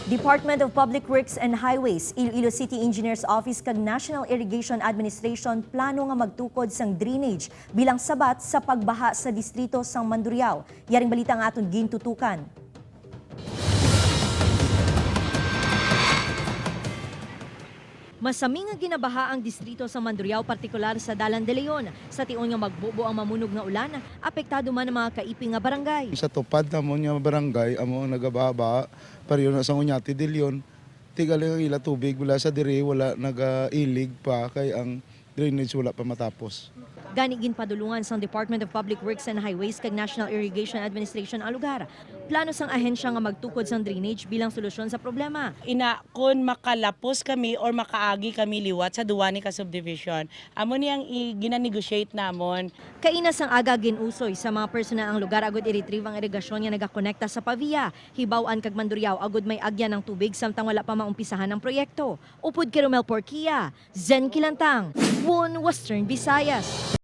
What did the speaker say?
Department of Public Works and Highways, Iloilo City Engineers Office kag National Irrigation Administration plano nga magtukod sang drainage bilang sabat sa pagbaha sa distrito sang Mandurriao. Yaring balita nga aton gintutukan. Masami nga ginabaha ang distrito sa Mandurriao, partikular sa Dalan de Leon. Sa tion nga magbubo ang mamunog nga ulan, apektado man ang mga kaiping nga barangay. Sa tupad namon nga barangay amo ang nagababa pareho na sa Oñate de Leon. Tigali ang ila tubig wala sa diri, wala nagailig pa kay ang drainage wala pa matapos. Gani ginpadulungan sang Department of Public Works and Highways kag National Irrigation Administration ang lugar. Plano sang ahensya nga magtukod sang drainage bilang solusyon sa problema. Ina kon makalapos kami or makaagi kami liwat sa duwa ni ka subdivision. Amo niyang gina-negotiate namon. Kaina sang aga ginusoy sa mga personal ang lugar agud i-retrieve ang irigasyon nga nagakonekta sa Pavia. Hibaw-an kag Mandurriao agud may agyan ng tubig samtang wala pa maumpisahan ang proyekto. Upod kay Romel Porquia, Zen Kilantang, One Western Visayas.